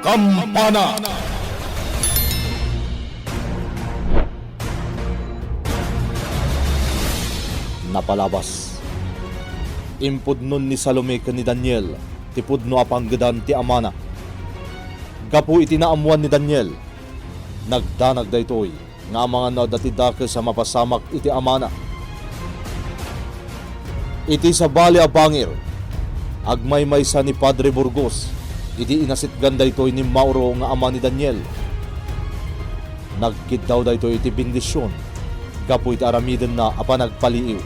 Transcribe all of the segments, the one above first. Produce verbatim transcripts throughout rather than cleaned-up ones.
Kampana. Napalabas. Impudnon ni Salome ken ni Daniel ti pudno a panggedan ti amana. Gapu iti naammoan ni Daniel, nagdanag daytoy nga amangan no adda ti dakes a mapasamak iti amana. Iti sabali a bangir, agmaymaysa ni Padre Burgos idi inasitgan daytoy ni Mauro nga ama ni Daniel. Nagkiddaw daytoy iti bendision gapu iti aramidenna a panagpaliiw.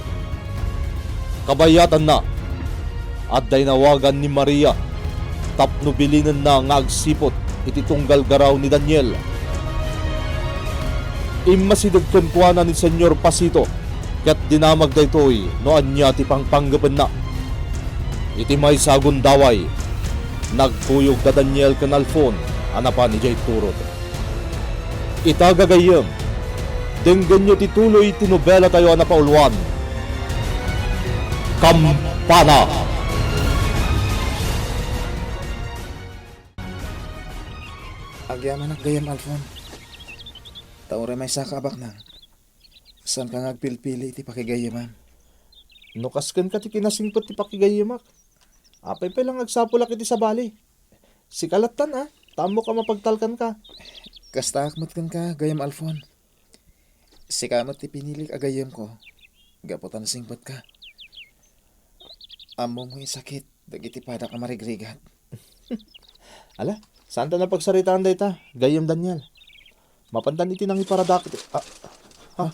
Kabayatanna, adda inawagan ni Maria tapno bilinenna nga agsiput iti tunggal garaw ni Daniel. Immasideg kenkuana ni Señor Pasito ket dinamag daytoy no ania ti pangpanggepenna. Iti maysa a gundaway, nagkuyog da Daniel ken Alfon a napan idiay turod. Ita gagayyem, denggenyo ti tuloy ti nobelatayo a napauluan, Kampana. Agyamanak gayam, Alfon. Ta uray maysaka a baknang, saanka nga agpilpili iti pakigayyemam. No kas kenka ti kinasingpet ti pakigayyemak, apay pay la nga agsapulak iti sabali? Sika lattan, a, ta ammok a mapagtalkanka. Kastaak met kenka, gayam Alfon. Sika met ti pinilik a gayyemko, gapu ta nasingpetka. Ammom nga isakit dagiti padak a marigrigat. Ala, saanta napagsaritaan dayta, gayyem Daniel. Mapantan iti nangiparadak iti, ah, ah.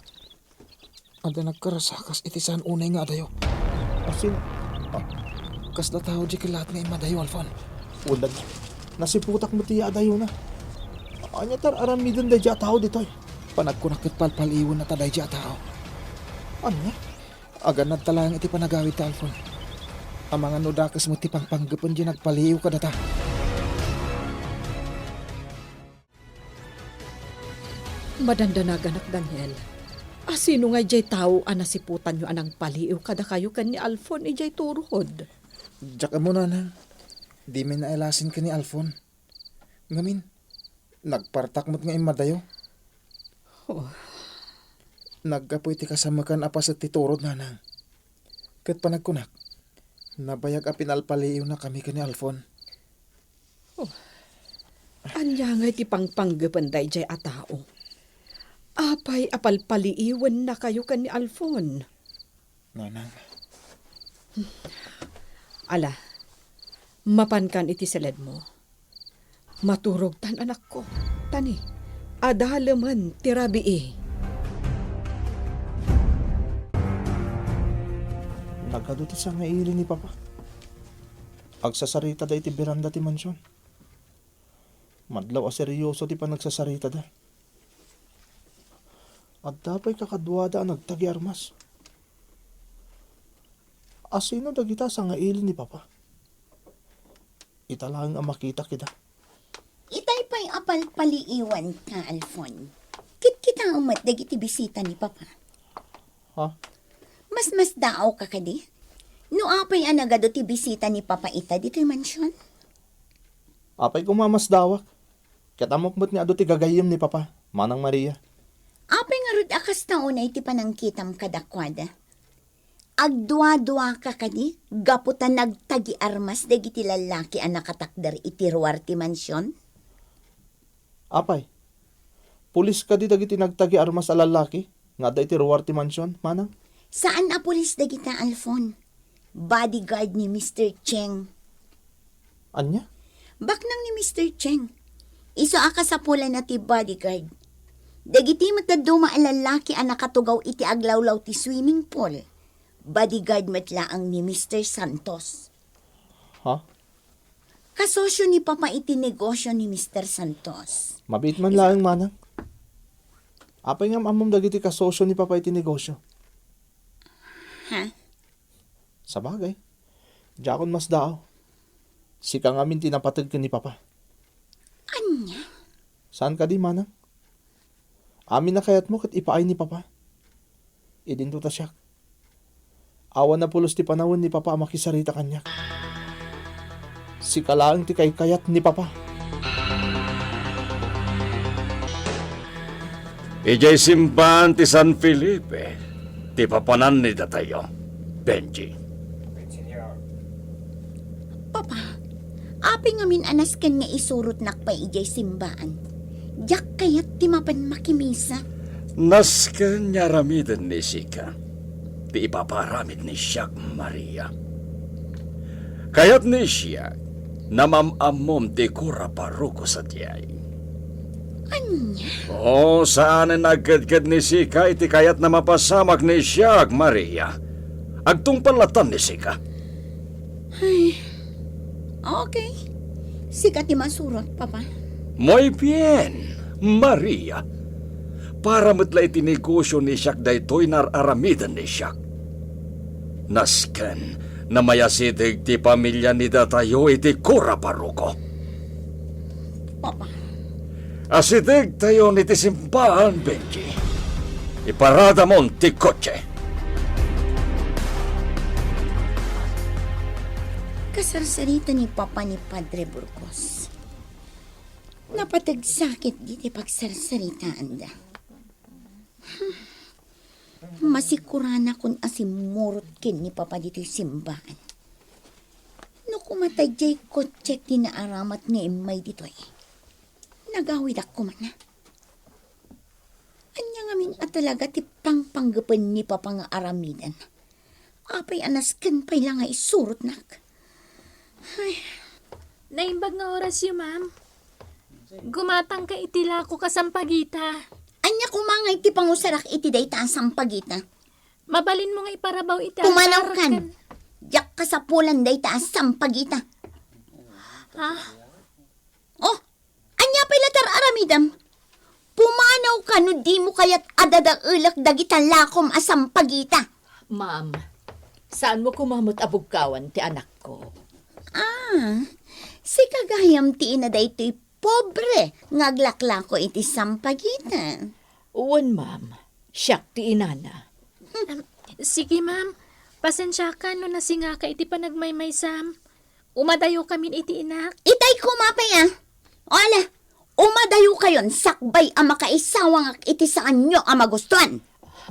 Adda nagkarasakas iti saan unay nga adayo. Asin, ah. Kasla tao di kellaat nga immadayo, Alfon. Uneg, nasiputak met ti adayona. Ania ti ar-aramiden daydi a tao ditoy? Panagkunak ket palpaliiwenna ta daydi a tao. Ania? Agannadta laeng iti panagawidta, Alfon. Amangan no dakes met ti pangpanggepen di nagpaliiw kadata. Madandanaganak, Daniel. Asino ngay diay tao a nasiputanyo a nangpaliiw kadakayo ken ni Alfon idiay turod? Diak ammo, nanang. Dimi nailasin ken ni Alfon. Ngamin, nagpartak met nga immadayo. Oh. Naggapu iti kasamekan a paset ti turod, nanang. Ket panagkunak, nabayag a pinalpaliiwnakami ken ni Alfon. Oh. Ania ngay ti pangpanggepen daydiay a tao? Apay a palpaliiwennakayo ken ni Alfon? Nanang. Ala, mapankan iti siledmo. Maturogtan, anakko. Tani, adalemen ti rabii. Nagadu ti sangaili ni Papa. Agsasaritada iti beranda ti mansion. Madlaw a seryoso ti panagsasaritada. Adda pay kakaduada a nagtagi armas. Asino dagita a sangaili ni Papa? Ita laeng a makitak ida. Itay pay a palpaliiwanka, Alfon. Kitkitaem met dagiti bisita ni Papa. Ha? Masmasdaawka kadi? No apay a nagadu ti bisita ni Papa ita ditoy mansion? Apay koma a masdaawak? Ket ammok met nga adu ti gagayyem ni Papa, Manang Maria. Apay ngarud a kasta unay ti panangkitam kadakuada? Agduaduaka kadi gapu ta nagtagi armas dagiti lallaki a nakatakder iti ruar ti mansion? Apay, pulis kadi dagiti nagtagi armas a lallaki nga adda iti ruar ti mansion, Manang? Saan a pulis dagita, Alfon. Bodyguard ni Mister Cheng. Ania? Baknang ni Mister Cheng. Isu a kasapulanna ti bodyguard. Dagiti met dadduma a lallaki a nakatugaw iti aglawlaw ti swimming pool, bodyguard met laeng ni Mister Santos. Ha? Kasosio ni Papa iti negosio ni Mister Santos. Mabiit man laeng, Manang. Apay ngem ammom dagiti kasosio ni Papa iti negosio? Ha? Sabagay, diakon masdaaw. Sika ngamin ti napateg ken ni Papa. Ania? Saan kadi, Manang? Amin a kayatmo ket ipaay ni Papa. Idinto ta siak. Awan a pulos ti panawen ni Papa a makisarita kaniak. Sika laeng ti kaykayat ni Papa. Idiay simbaan ti San Felipe, ti papanan ni datayo, Benji. Papa, apay ngamin a nasken nga isurotnak pay idiay simbaan? Diak kayat ti mapan makimisa. Nasken nga aramiden ni Sika ti ipapaaramid ni siak, Maria. Kayat ni siak, namam-ammom ti kura paroko sadiay. Ania? O, saanen nga agkedked ni Sika iti kayatna mapasamak ni siak, Maria. Agtungpal latta ni Sika. Ay, okay. Sika ti masurot, Papa. Muy bien, Maria. Para met la iti negosio ni siak daytoy nga ar-aramiden ni siak. Nasken nga maiyasideg ti pamilia ni datayo iti kura paroko. Papa. Asidegtayon iti simbaan, Benji. Iparadamon ti kotse. Kasarsarita ni Papa ni Padre Burgos. Napateg sakit diti pagsarsaritaanda. Masikuranakon a simmurot ken ni Papa ditoy simbaan. No koma ta diay kotsek ti naaramat nga immay ditoy, nagawidak koma. Ania ngamin a talaga ti pangpanggepen ni Papa nga aramiden? Apay a nasken pay la nga isurotnak? Ay. Naimbag nga orasyo, ma'am. Gumatangka iti lakok a sampagita. Ania koma nga iti pangusarak iti dayta a sampagita? Mabalinmo nga iparabaw iti altar. Pumanawkan. Diak kasapulan dayta a sampagita. Ha? Oh, ania pay la ti ar-aramidem? Pumanawka no dimo kayat a dadaelek dagita lakom a sampagita. Ma'am, saanmo koma met a bugkawan ti anakko. Ah, sika gayam ti ina daytoy pobre nga aglaklako iti sampagita. Wen, ma'am. Siak ti inana. Am, sige, ma'am. Pasensiakan no nasingaka iti panagmaymaysam. Umadayokamin iti inak. Itay koma pay, a. O ala, umadayokayon sakbay a makaisawangak iti saanyo a magustuan.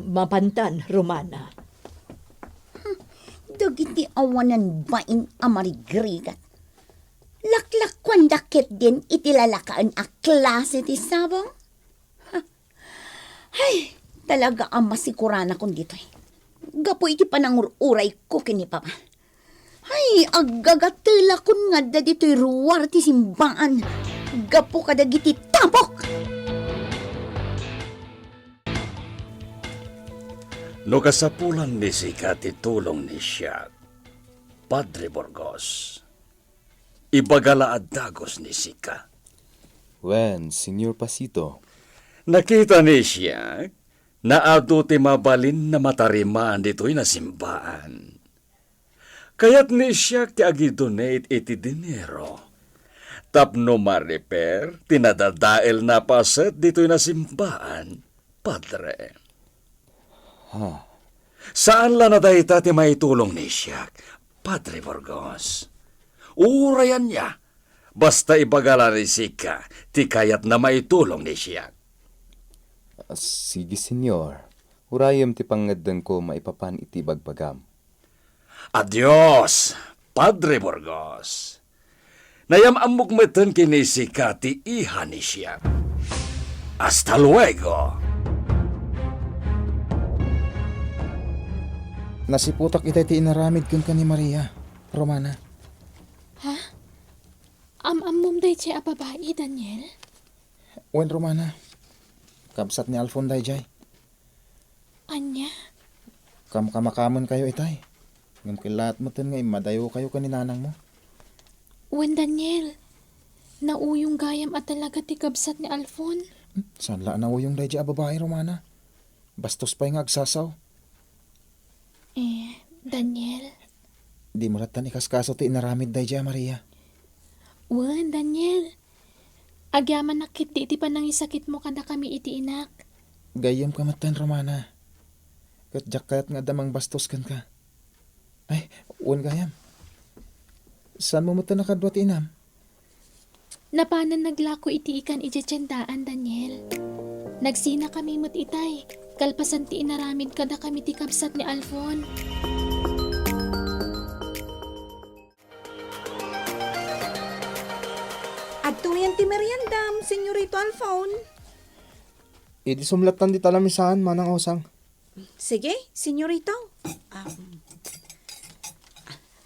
Mapantan, Romana. Dagiti awanan bain a marigrigat. Laklakkuanda ketdin iti lalakaen a klase ti sabong. Ha. Hay, talaga a masikuranakon ditoy. Gapu iti panangur-urayko ken ni Papa. Hay, aggagatelakon nga adda ditoy ruar ti simbaan gapu kadagiti tapok! No kasapulan ni sika ti tulong ni siak, Padre Burgos, ibaga la a dagus ni sika. Wen, Señor Pasito. Nakita ni siak nga adu ti mabalin a matarimaan ditoy a simbaan. Kayat ni siak ti agi-donate iti dinero tapno ma-repair ti nadadael a paset ditoy a simbaan, Padre. Ha? Saan la a dayta ti maitulong ni siak, Padre Burgos. Uray ania, basta ibaga la ni sika ti kayatna a maitulong ni siak. Sige, Señor. Urayem ti pangngeddengko maipapan iti ibagbagam. Adios, Padre Burgos. Nayam-ammok metten ken ni sika ti iha ni siak. Hasta luego. Nasiputak itay ti inaramid kenka ni Maria, Romana. Ha? Am-ammom daydiay a babai, Daniel? Wen, Romana. Kabsat ni Alfon daydiay. Ania? Kamkamakamen kayo itay. Ngem kellaat metten nga immadayo kayo ken ni nanangmo. Wen, Daniel, nauyong gayam a talaga ti kabsat ni Alfon. Hmm, saan la a nauyong daydiay a babai, Romana? Bastos pay nga agsasaw. Eh, Daniel? Dimo lattan ikaskaso ti inaramid daydiay a Maria. Wen, Daniel. Agyamanak ketdi iti panangisakitmo kadakami iti inak. Gayyemka metten, Romana. Ket diak kayat nga adda mangbastos kenka. Ay, wen gayam. Saanmo metten a kadua ti inam? Napanan naglako iti ikan idiay tiendaan, Daniel. Nagsinakami met itay, kalpasan ti inaramid kadakami ti kabsat ni Alfon. Adtoyen ti meriendam, Senyorito Alfon. Idi sumlattan dita lamisaan, Manang Osang. Sige, Senyorito. Um,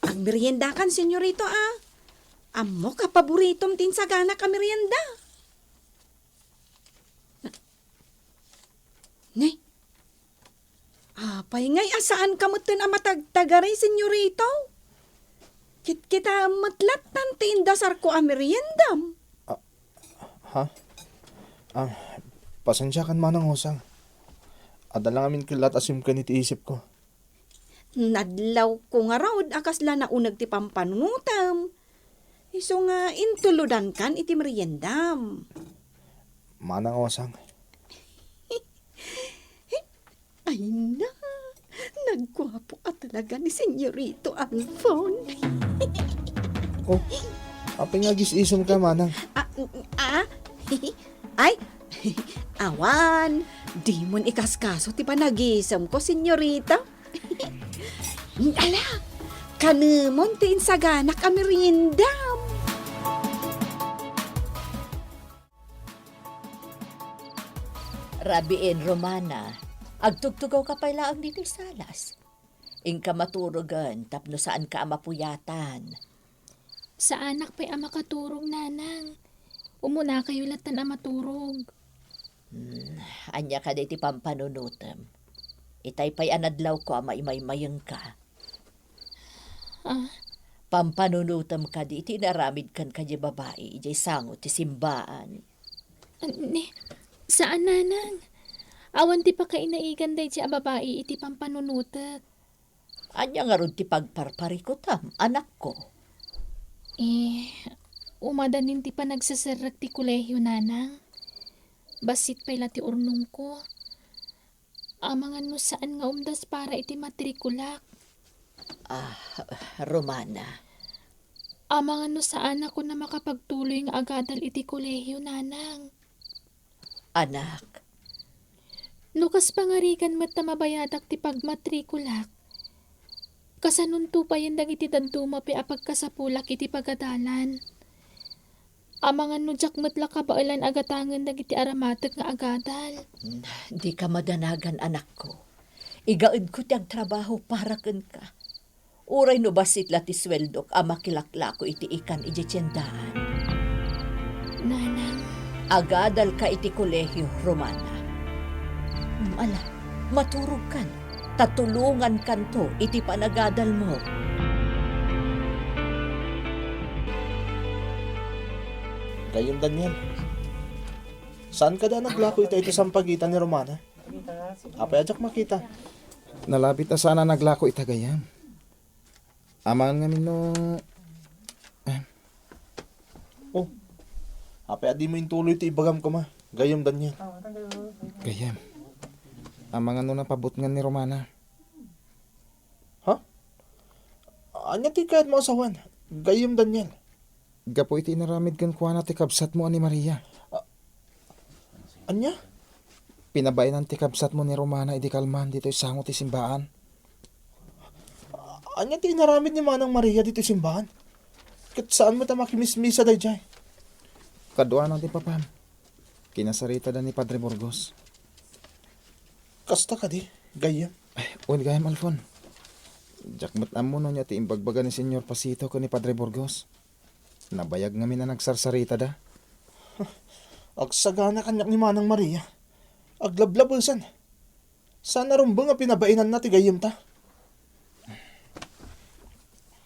agmeriendakan, Senyorito, a. Ammok a paboritom ti insaganak a merienda. Ne? Apay ngay a saanka metten a matagtagari, Senyorito? Kitkitaem met lattan ti indasarko a meriendam. Ah, ha? Ah, pasensiakan, Manang Osang. Adda la ngamin ket lattan a simken iti isipko. Nadlawko ngarud a kasla nauneg ti pampanunotem. Isu nga intulodankan iti meriendam. Manang Osang. Ay na, nagguapo a talaga ni Senyorito Alfon. Oh, apay nga agis-isemka, Manang? Ah, ah, ay, awan, dimon ikaskaso ti panagisemko, Senyorito. Ala, kanemon ti insaganak a meriendam. Rabiin, Romana, agtugtugawka pay laeng ditoy salas. Inka maturogen tapno saanka a mapuyatan. Saanak pay a makaturog, Nanang. Umunakayo lattan a maturog. Hmm, ania kadi ti pampanunotem? Itay pay a nadlawko a maimaymayengka. Ah? Pampanunotem kadi ti inaramidkan kadi babai idiay sango ti simbaan? Ah, ni, saan, Nanang. Awan ti pakainaigan daydi a babai iti pampanunotek. Ania ngarud ti pagparparikutam, anakko? Eh, umadanin ti panagseserrek ti kolehio, Nanang. Bassit pay la ti urnongko. Amangan no saan nga umdas para iti matrikulak. Ah, Romana. Amangan no saanakon a makapagtuloy nga agadal iti kolehio, Nanang. Anak. No kas pangarigan met ta mabayadak ti pagmatrikulak, kasanonto payen dagiti dadduma pay a pagkasapulak iti pagadalan? Amangan no diak met la kabaelan a gatangen dagiti aramatek nga agadal. Dika madanagan, anakko. Igaedko ti agtrabaho para kenka. Uray no bassit la ti sueldok a makilaklako iti ikan idiay tiendaan. Nanang. Agadalka iti kolehio, Romana. Ala, maturogkan, ta tulongankanto iti panagadalmo. Gayyem, Daniel. Saan kadi a naglako ita iti sampagitan ni Romana? Apay a diak makita? Nalabit a saan a naglako ita, gayyem. Amangan ngamin no, eh. Oh. Apay a dimo intuloy ti ibagam koma, gayyem, Daniel? Gayyem. Amangan no napabutngan ni Romana. Ha? Ania ti kayatmo a sawen, gayyem, Daniel? Gapu iti inaramid kenkuana ti kabsatmo a ni Maria. A-, ania? Pinabainan ti kabsatmo ni Romana idi kalman ditoy sango ti simbaan. Ania ti inaramid ni Manang Maria ditoy simbaan? Ket saan met a makimismisa daydiay? Kaduana ti papam. Kinasaritada ni Padre Burgos. Kasta kadi, gayyem? Ay, wen, gayyem, Alfon. Diak met ammo no ania ti imbagbaga ni Señor Pasito ken ni Padre Burgos. Nabayag ngamin a nagsarsaritada. Agsagana kaniak ni Manang Maria. Aglablabesen. Saan a rumbeng a pinabainanna ti gayyemta.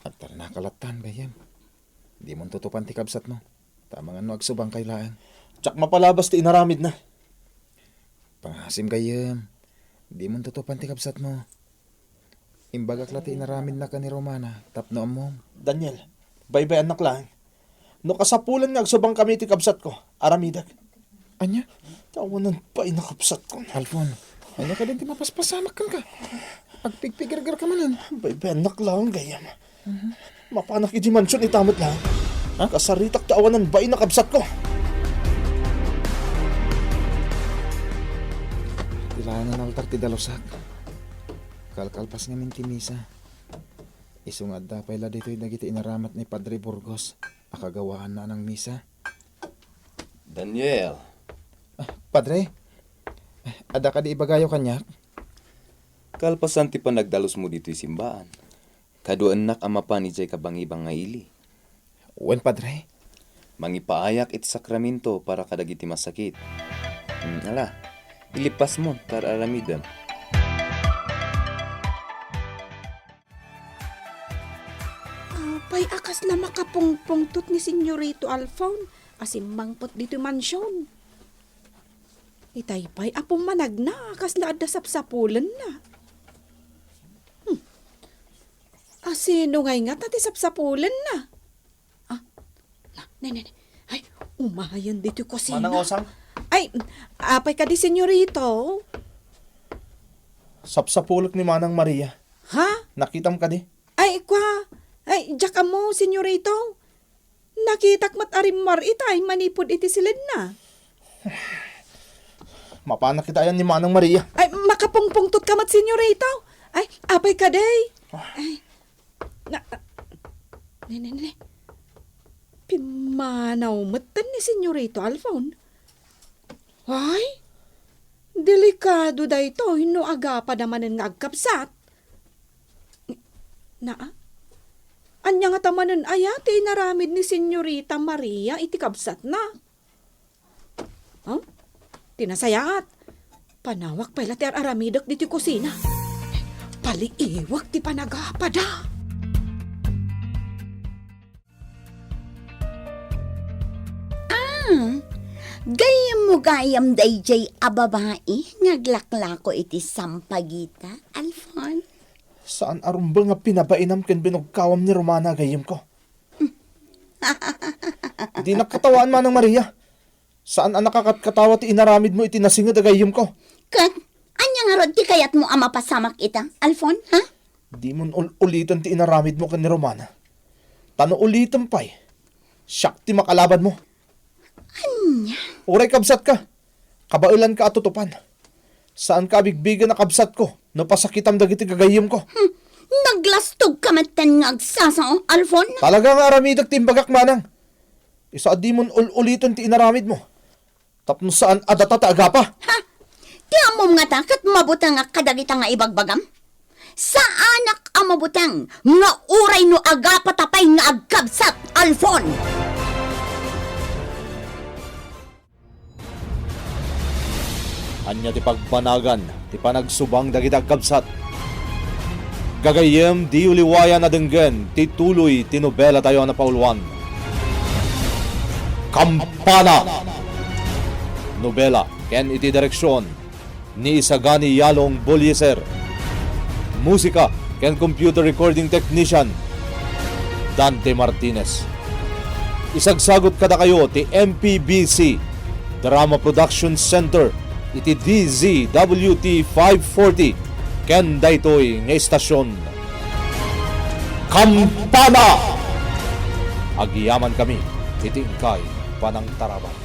Agtalnaka lattan, gayyem. Dimon tutupan ti kabsatmo. Ta amangan no agsubangkay laeng. Diak mapalabas ti inaramidna. Pangasim, gayyem. Dimon tutupan ti kabsatmo. Imbagak la ti inaramidna ken ni Romana tapno ammom. Daniel, baybay-annak laeng. No kasapulan nga agsubangkami iti kabsatko, aramidek. Ania? Ti awanan bain a kabsatko. Alfon, ania kadin ti mapaspasamak kenka? Agpigpigirgirka manen. Baybay-annak laeng, gayyem. Mapanak iti mansion ita met laeng. Ha? Kasaritak ti awanan bain a kabsatko. Saan a naaltar ti dalusak? Kalkalpas ngamin ti misa. Isu nga adda pay la ditoy dagiti inaramat ni Padre Burgos a kagawaanna a nangmisa. Daniel. Ah, Padre, adda kadi ibagayo kaniak? Kalpasan ti panagdalusmo ditoy simbaan, kaduaennak a mapan idiay kabangibang nga ili. Wen, Padre. Mangipaayak iti sakramento para kadagiti masakit. Hmm, ala, ilipasmo, ta ar-aramidem. Apay a kasla makapungpungtot ni Senyorito Alfon a simmangpet ditoy mansion? Itay pay a pummanagna a kasla adda sapsapulenna. Hmm. A sino ngay ngata ti sapsapulenna? Ah, na, ne, ne, ne. Ay, umayen ditoy kusina. Manang Osang? Ay, apay kadi, Senyorito? Sapsapulek ni Manang Maria. Ha? Nakitam kadi? Ay, kwa. Ay, diak ammo, Senyorito. Nakitak met a rimmar itay manipud iti siledna. Mapanak ita ayan ni Manang Maria. Ay, makapungpungtot ka met, Senyorito. Ay, apay kadi? Ah. Ay, na, ne, ne, ne. Pimmanaw metten ni Senyorito Alfon. Ay, delikado daytoy no agapada manen nga agkabsat. Na, ania ngata manen aya ti inaramid ni Senyorita Maria iti kabsatna? Huh? Ti nasayaat, panawak pay la ti ar-aramidek ditoy kusina. Paliiwak ti panagapada. Ah, gayyemmo gayam daydiay a babai nga aglaklako iti sampagita, Alfon? Saan a rumbeng nga pinabainam ken binugkawam ni Romana a gayyemko. Dinak katawaan, Manang Maria. Saan a nakakatkatawa ti inaramidmo iti nasinged a gayyemko. Ket ania ngarud ti kayatmo a mapasamak ita, Alfon, ha? Dimon ul-uliten ti inaramidmo ken ni Romana. Ta no ulitem pay, siak ti makalabanmo. Ania? Uray kabsatka, kabaelanka a tutupan. Saanka a bigbigen a kabsatko no pasakitam dagiti gagayyemko. Hmm, naglastogka metten nga agsasao, Alfon? Talaga nga aramidek ti imbagak, Manang. Isu a dimon ul-uliten ti inaramidmo. Tapno saan a data ti agapa. Ha? Ti ammom ngata ket mabutengak kadagita nga ibagbagam? Saanak a mabuteng nga uray no agapata pay nga agkabsat, Alfon! Ania ti pagbanagan ti panagsubang dagiti agkabsat? Gagayyem, diyo liwayan a denggen ti tuloy ti nobelatayo a napauluan, Kampana! Nobela ken iti direksion ni Isagani Yalong Bolieser. Musika ken computer recording technician, Dante Martinez. Isagsagut kadakayo ti M P B C Drama Production Center iti D Z W T five forty ken daytoy nga istasion, Kampana! Agyamankami iti inkay panangtarabay.